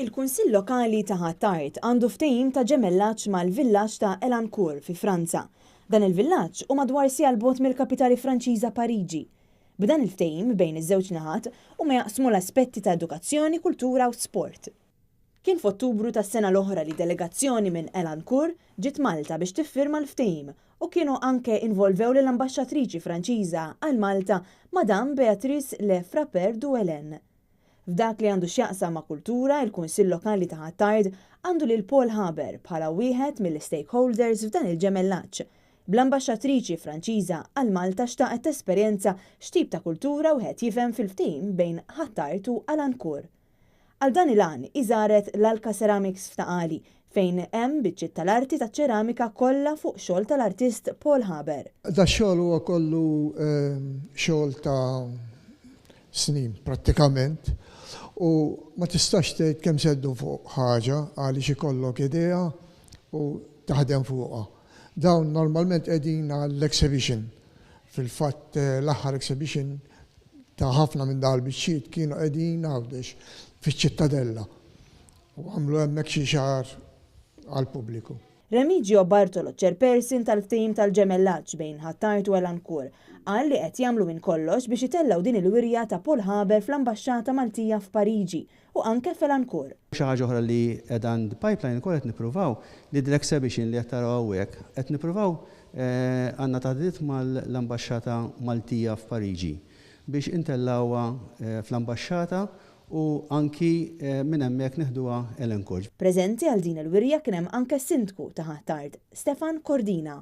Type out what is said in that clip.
Il-Kunsill Lokali ta' Ħ'Attard għandu ftehim ta' ġemellaġġ mal-villaġġ ta' Elancourt fi Franza. Dan il-villaġġ hu madwar siegħa 'l bogħod mill-kapitali Franċiża Pariġi. B'dan il-ftehim bejn iż-żewġ naħat huma jaqsmu l-aspetti ta' edukazzjoni, kultura u sport. Kien f'Ottubru tas-sena l-oħra li delegazzjoni minn Elancourt ġiet Malta biex tiffirma l-ftehim u kienu anke involvew lill-Ambaxxatriċi Franċiża għal Malta Madame Béatrice Le Frappeur Duelen. F'dak li għandu x'jaqsam ma' kultura, il-Kunsill Lokali ta' Ħ'Attard għandu lil Paul Haber bħala wieħed mill-istakeholders f'dan il-ġemellaġġ. Bl-Ambaxxatriċi Franċiża għal Malta xtaqet tesperjenza x'tip ta' kultura wieħed jifhem fil-ftehim bejn Ħ'Attard u Alancourt. Għal dan il-għan hi żaret l-Alka Ceramics f'Ta' Qali fejn hemm biċċiet tal-arti taċ-ċeramika kollha fuq xogħol tal-artist Paul Haber. Dax-xogħol huwa kollu xogħol ta' snin prattikament u ma tistax tgħid kemm se ddum fuq ħaġa għaliex ikollok idea u taħdem fuqha. Dawn normalment qegħdin għall-exhibition. Fil-fatt l-aħħar exhibition ta' ħafna minn dawn il-biċċiet kienu qegħdin Għawdex fiċ-Ċittadella u għamlu hemmhekk xi xahar għall-pubbliku. Remigio Bartolo, chairperson tal-ftehim tal-ġemellaġġ bejn Ħ'Attard u Elancourt, qal li qed jagħmlu minn kollox biex itellgħu din il-wirja ta' Paul Haber fl-Ambaxxata Maltija f'Pariġi u anke f'Elancourt. Xi ħaġa oħra li qiegħda in the pipeline ukoll qed nippruvaw li l-exhibition li qed taraw hawnhekk qed nippruvaw għandna taħdidiet mal-Ambaxxata Maltija f'Pariġi biex intellgħuha fl-ambaxxata u anki minn hemmhekk neħduha Elancourt. Preżenti għal din il-wirja kien hemm anke s-Sindku ta' Ħ'Attard, Stefan Cordina.